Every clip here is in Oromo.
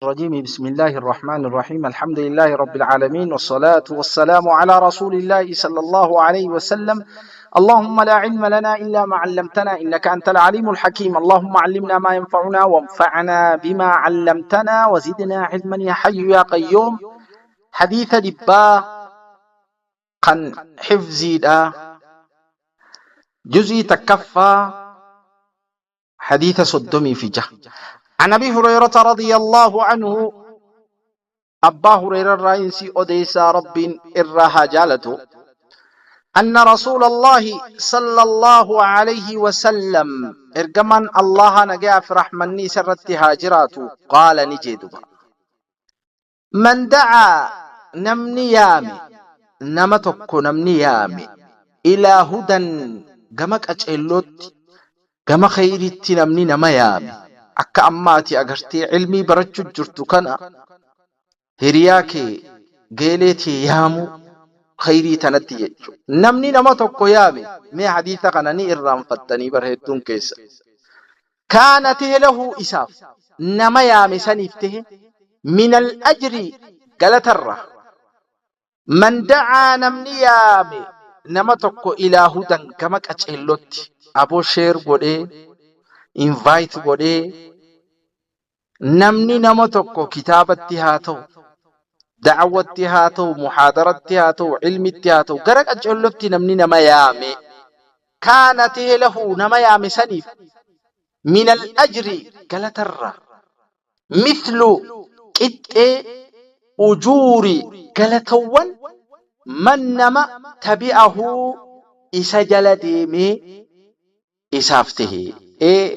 الرجيم. بسم الله الرحمن الرحيم. الحمد لله رب العالمين، والصلاة والسلام على رسول الله صلى الله عليه وسلم. اللهم لا علم لنا إلا ما علمتنا إنك أنت العليم الحكيم. اللهم علمنا ما ينفعنا وانفعنا بما علمتنا وزدنا علما يا حي يا قيوم. حديث دبا قن حفظي دا جزء تكفى حديث صدمي في جه. عن أبي هريرة رضي الله عنه، أبا هريرة الرئيسي أديس رب إرها جالته، أن رسول الله صلى الله عليه وسلم، إرجمان الله نجا في رحمني سرت هاجرات، قال نجدها: من دعا، نمني يامي نمتك نمني يامي، إلى هدى، gama qaceellootti، gama khayriitti namni nama yaame، akka ammaati agartee ilmii barachuu jirtu kana hiriyaa kee geelee tee yaamu khayrii tanatti jechuudha. Namni nama tokko yaame, mee hadiisa kana ni irraanfattanii bara hedduun keessa. Kaana tahe lahu isaaf, nama yaame saniif tahe، من الأجر galatarra. من دعا، namni yaame nama tokko، إلى هدى، gama qaceellootti, aboo share godhee, invite godhee, namni nama tokko kitaabatti haa ta'u, da'awwatti haa ta'u, muhaadaratti haa ta'u, ilmitti haa ta'u, gara qaceellootti namni nama yaame، كان tahe له nama yaame saniif، من الأجر galatarra، مثل qixxee، أجور galatawwan، من nama، تبعه isa jala deemee isaaf tahe.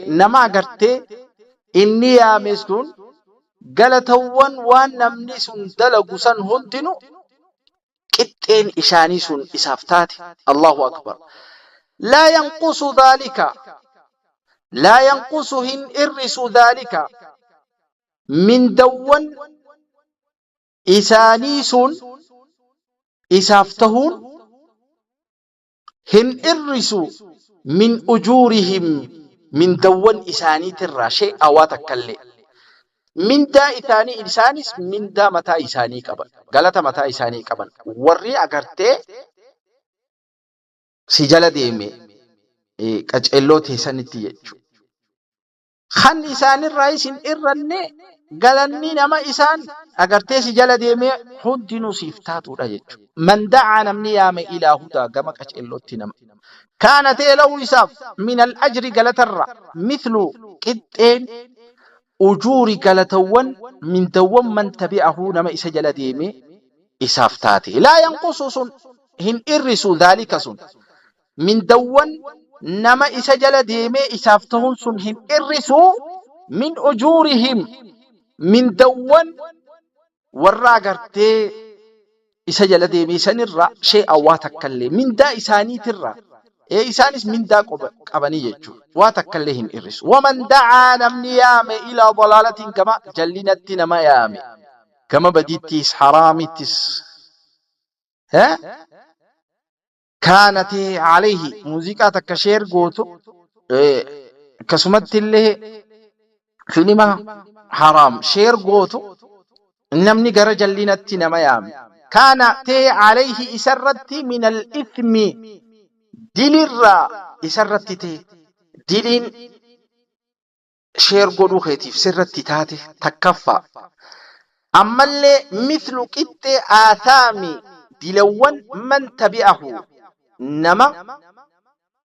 Nama agartee inni yaame sun galatawwan waan namni sun dalagu san hundinu qixxeen isaanii sun isaaf taate. الله أكبر. لا ينقص ذلك، لا ينقص hin irrisu، ذلك mindawwan isaanii sun isaaf tahuun hin irrisu، من أجورهم mindawwan isaaniitirraa، شيئا waa takkallee. Mindaa isaanii, isaanis mindaa mataa isaanii qaban, galata mataa isaanii qaban. Warri agartee si jala deeme qaceelloo teessanitti jechuudha. Kan isaanirraa isin irranne, galanni nama isaan agartee si jala deemee hundinuu siif taatudha jechuudha. من دعا namni yaame، إلى هدى gama qaceellootti nama. كان ta'e له isaaf، من الأجر galatarra، مثل qixxeen، أجور galatawwan، mindawwan، من تبعه nama isa jala deeme isaaf taate. لا ينقص sun hin irrisu، ذلك sun mindawwan nama isa jala deemee isaaf tahuun sun hin irrisu، من أجورهم mindawwan warra agartee isa jala deemee sanirra، شيئا waa takkallee mindaa isaaniitirra. Isaanis mindaa qabanii jechuudha. Waa takkallee hin irrisu. ومن دعا namni yaame، إلى ضلالة gama jallinatti nama yaame. Gama badiittis haraamittis. كانت عليه muuziqaa takka share gootu, akkasumatti illee filima haraam share gootu, namni gara jallinatti nama yaame. كان ta'e عليه isarratti، من الإثم dilirraa isarratti ta'e, diliin share godhuu keetiif sirratti taate takkaffaa. Ammallee مثل qixxee، آثام dilawwan، من تبعه nama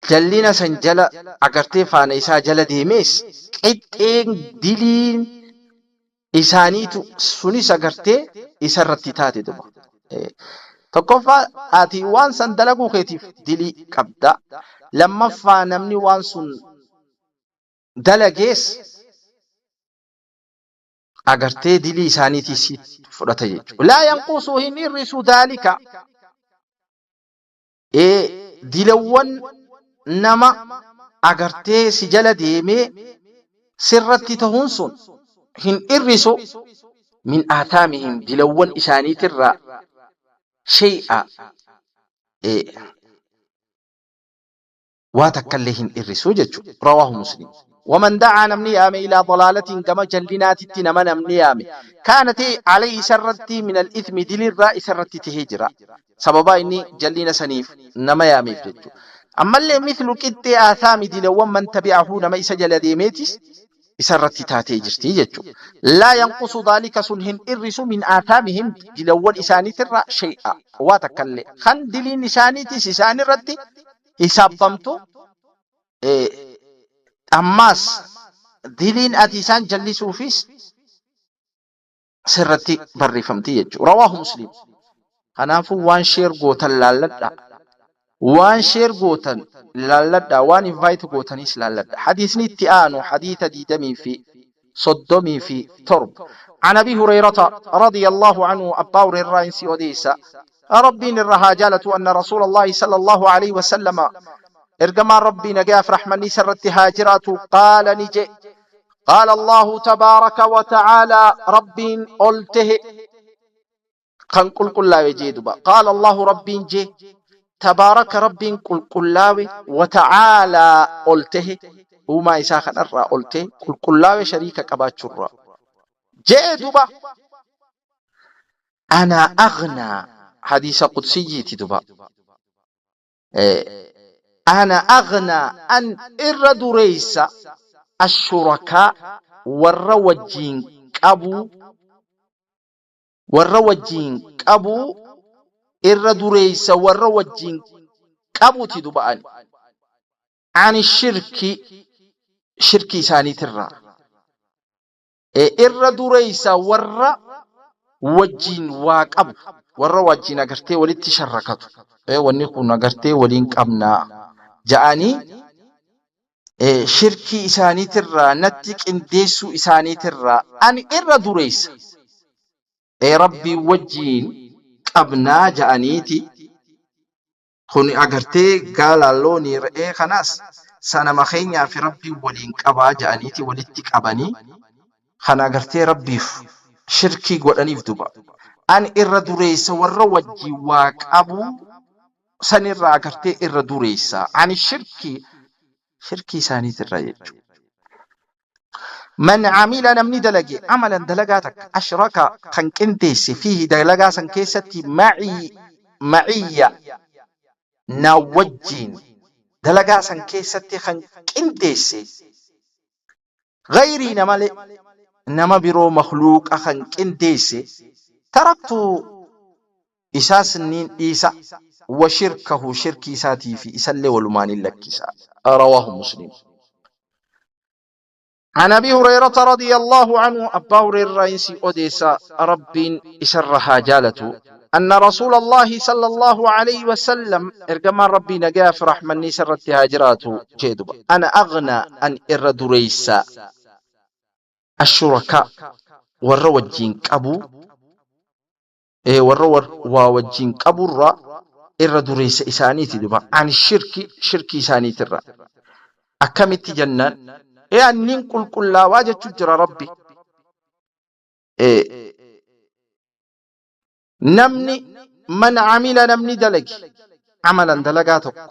jallina san jala agartee faana isaa jala deemees qixxeen diliin isaaniitu sunis agartee isarratti taate duba. Tokkoffaa, ati waan san dalaguu keetiif dilii qabda. Lammaffaa, namni waan sun dalagees agartee dilii isaaniitii si fudhata jechuudha. لا ينقص hin irrisu، ذلك dilawwan nama agartee si jala deemee sirratti tahuun sun hin irrisu، من آثامهم dilawwan isaaniitirraa، شيئا waa takkallee hin irrisu jechuudha. رواه مسلم. Waman da'aa namni yaame ilaa dalaalatiin gama jallinaatitti nama namni yaame kaana ta'e alayhi isarratti min al-ithmi dilirraa isarratti tahee jira. Sababaa inni jallina saniif nama yaameef jechuudha. Ammallee mithlu qixxee aathaami dilawwan man tabi'ahu nama isa jala deemeetis isarratti taatee jirti jechuudha. Laa yanqusu dhaalika sun hin irrisu min aathaamihim dilawwan isaaniitirraa shay'a waa takkallee. Kan diliin isaaniitis isaanirratti hisaabamtu ammaas diliin ati isaan jallisuufis sirratti barreeffamti jechuudha. Rawaahu Muslim. Kanaafuu waan sheer gootan laalladha. Waan sheer gootan laalladha. Waan invite gootanis laalladha. Hadiisni itti aanu hadiisa 37. عن أبي هريرة رضي الله عنه أبا هريرة إنسي أوديسا ربي الرها جالت أن رسول الله صلى الله عليه وسلم إرجما ربي نجاف رحمني سرت هاجرات قال نجي قال الله تبارك وتعالى ربي قلته كان قل قل لا يجيدبا قال الله ربي جي تبارك ربي قل قل وتعالى قلته وما إساخ الرا قلته قل قل لا شريك كباتشرا جيدبا أنا أغنى حديث قدسي تدبا أنا أغنى أن إر دريس الشركاء warra wajjiin qabu warra wajjiin qabu irra dureeysa warra wajjiin qabuti duba ani ani shirki shirki isaaniitirraa irra dureeysa warra wajjiin waa qabu warra wajjiin agartee walitti sharrakatu wanni kun agartee waliin qabnaa ja'anii shirkii isaaniitirraa natti qindeessuu isaaniitirraa ani irra dureessa Rabbii wajjiin qabnaa ja'aniiti kun agartee gaala loonii re'ee kanaas sanama keenyaa fi Rabbiin waliin qabaa ja'aniiti walitti qabanii kana agartee Rabbiif shirkii godhaniif duba ani irra dureessa warra wajjiin waa qabu sanirraa agartee irra dureessa ani shirkii shirkii isaaniitirra jechuudha. Man amila namni dalage amalan dalagaa takka ashraka kan qindeesse fiihi dalagaa san keessatti macii maciyya na wajjiin dalagaa san keessatti kan qindeesse gayrii namale nama biroo makhluuqa kan qindeesse taraktu isaas niin dhiisa wa shirkahu shirkii isaatii fi isallee walumaan hin lakkisa. Rawaahu Muslim. عن أبي هريرة رضي الله عنه أبا هريرة إنسي أوديسا رب إسرها جالته أن رسول الله صلى الله عليه وسلم إرجما ربي نجاف رحمة سرت هاجراته جيدب أنا أغنى أن إردريسا الشركاء والروجين كأبو warra waa wajjin qaburraa irra dureessa isaaniiti duba an shirki shirkii isaaniitirra akkamitti jennaan anniin qulqullaawaa jechuu jira Rabbi namni man amila namni dalage amalan dalagaa tokko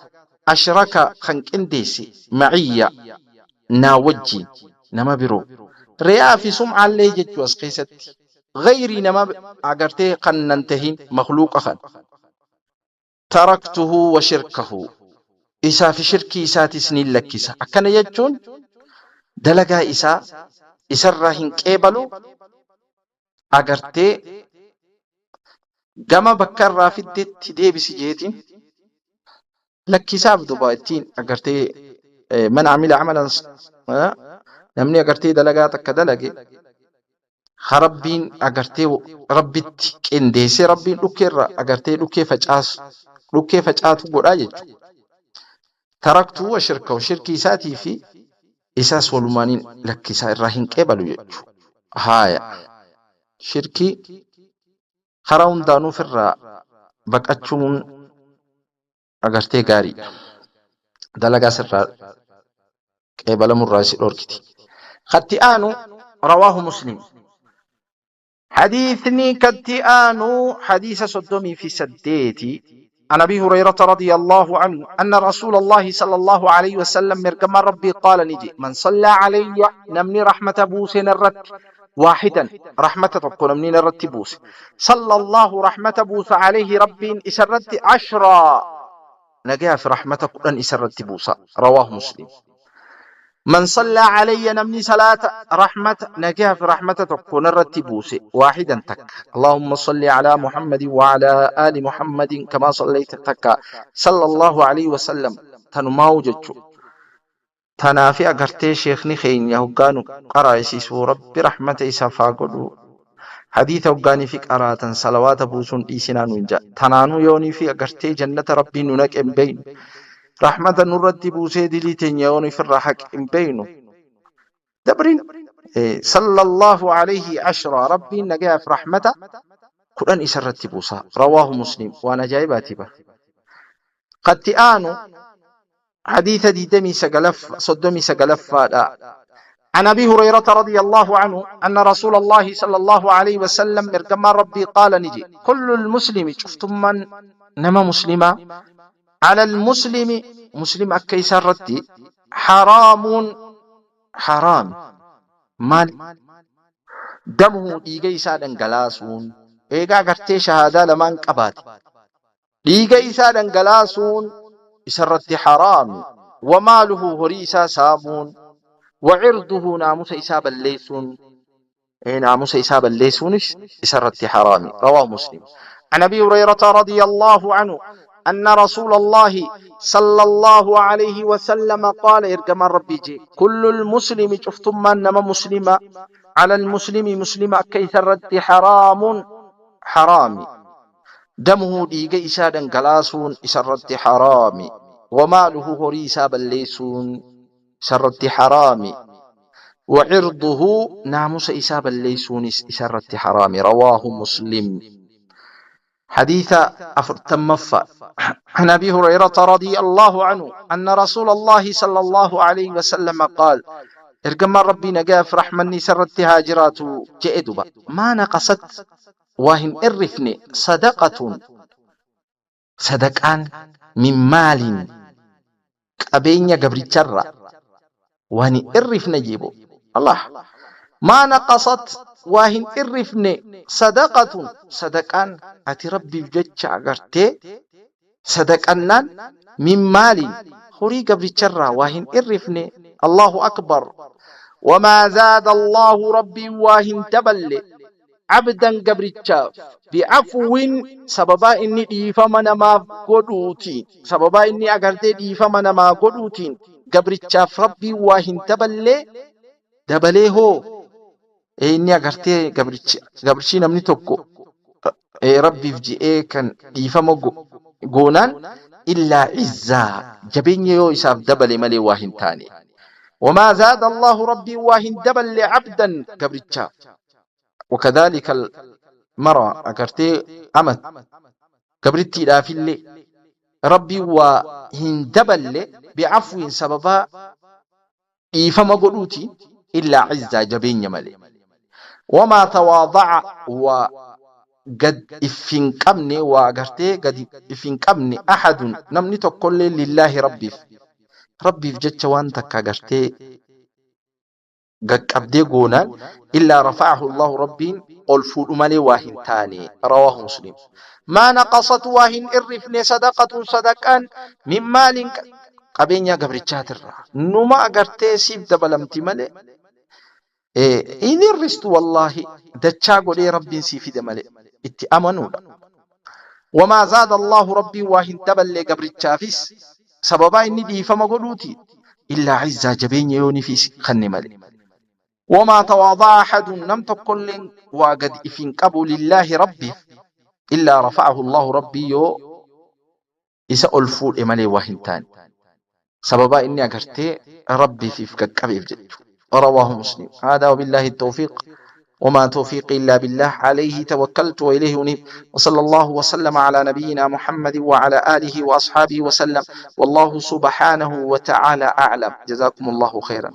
ashraka kan qindeesse maciyya naa wajjiin nama biroo re'aa fi sum'aallee jechuu as keessatti gayrii nama agartee kan nan tahin makhluuqa kan taraktuhu wa shirkahu isaa fi shirkii isaatis ni lakkisa. Akkana jechuun dalagaa isaa isarraa hin qeebalu agartee gama bakka irraa fiddetti deebisi jeetiin lakkisaaf duba ittiin agartee man amila amalan namni agartee dalagaa takka dalage ha Rabbiin agartee Rabbitti qindeessee Rabbiin dhukkeerra agartee dhukkee facaasu dhukkee facaatu godhaa jechuudha. Taraktuu wa shirkahu shirkii isaatii fi isaas walumaaniin lakkisaa irraa hin qeebalu jechuudha. Haaya shirkii karaa hundaanuu ofirraa baqachuun agartee gaariidha. Dalagaa sirraa qeebalamurraa si dhorkiti. Katti aanu rawaahu Muslim. Hadiisni katti aanu hadiisa 38. عن أبي هريرة رضي الله عنه أن رسول الله صلى الله عليه وسلم مرقم ربي قال نجي من صلى علي نمني رحمة بوس نرت واحدا رحمة تقول نمني نرت بوس صلى الله رحمة بوس عليه ربي إسرت عشرا نجا في رحمة قرآن إسرت بوسا. رواه مسلم. من صلى علي نمني صلاة رحمة نجا في رحمة تكون الرتبوس واحدا تك. اللهم صل على محمد وعلى آل محمد كما صليت تك صلى الله عليه وسلم. تنماو جتشو تنافي أغرتي شيخني خين يهقانو قرأ ربي رحمة إسافا قدو حديث وقاني في قراءة صلوات بوسون إيسنا ننجا تنانو يوني في أغرتي جنة ربي ننك بين رحمة نرد بوسي دليتين يوني في الرحك بينه دبرين صلى الله عليه عشرة ربي نجا في رحمته قرآن إسرت بوسا. رواه مسلم. وأنا جايباتي به قد تآنو حديث دي دمي سقلف صدمي سقلف. عن أبي هريرة رضي الله عنه أن رسول الله صلى الله عليه وسلم مرقم ربي قال نجي كل المسلم شفتم من نما مسلمة على المسلم مسلم أكيسر ردي حرام حرام مال دمه ديغا دنگلاسون ايغا غرتي شهادة لمن قبات ديغا إسا دنگلاسون إسرت حرام وماله هريسا سامون وعرضه ناموس إسا بليسون ناموس إسا بليسون إسرت حرام. رواه مسلم. عن أبي هريرة رضي الله عنه أن رسول الله صلى الله عليه وسلم قال إرجم ربي جي كل المسلم شفتم من نما مسلمة على المسلم مسلمة كيف الرد حرام حرام دمه ديغا إسا دنگلاسون إسا الرد حرام وماله هريسا بليسون إسا الرد حرام وعرضه ناموس إسا بليسون إسا الرد حرام. رواه مسلم. حديث أفرتمف. عن أبي هريرة رضي الله عنه أن رسول الله صلى الله عليه وسلم قال إرجم ربي نجاف رحمني سرت هاجرات جئدبا ما نقصت وهن إرفني صدقة صدقان من مال أبين قبر الشر وهن إرفني جيبو الله ما نقصت وهن إرفني صدقة صدقان أتي ربي بجتش أغرتي صدقان من مال هوري قبل الشر وهن إرفني. الله أكبر. وما زاد الله ربي وهن تبل عبدا قبل الشاف بعفو سببا إني ديفمنا ما قدوتي سببا إني أغرتي ديفمنا ما قدوتي قبل الشاف ربي وهن تبل دبله هو inni agartee gabrichi namni tokko rabbiif ji'ee kan dhiifama goonaan illaa izzaa jabeenya yoo isaaf dabale malee waa hin taane. وما زاد الله ربي واهن دبل عبدا gabricha وكذلك المرأة agartee amat gabrittiidhaafillee rabbii waa hin daballe بعفو sababa dhiifama godhuutiin illaa izzaa jabeenya malee. وما تواضع وقد إفنقمني وأغرتي قد إفنقمني أحد نمني تقول لله ربي ربي في جتش وانتك أغرتي قد أبدي قونا إلا رفعه الله ربي قل فول مالي واهن تاني. رواه مسلم. ما نقصت واهن إرفني صدقة صدقان من مال قبين قبرتشات الرا نما أغرتي سيف دبلمتي مالي إن الرست والله دتشا قولي ربي سيفي دمالي اتأمنوا. وما زاد الله ربي واهن تبلي قبر الشافيس سببا إني دي فما قلوتي إلا عزة جبين يوني في خني مالي. وما تواضع أحد نم تقل وقد إفن قبل لله ربي إلا رفعه الله ربي يو إسأل الفول إمالي واهن تاني سببا إني أقرتي ربي في فكك كبير جدو. رواه مسلم. هذا وبالله التوفيق وما توفيقي إلا بالله عليه توكلت وإليه أنيب، وصلى الله وسلم على نبينا محمد وعلى آله وأصحابه وسلم، والله سبحانه وتعالى أعلم. جزاكم الله خيرا.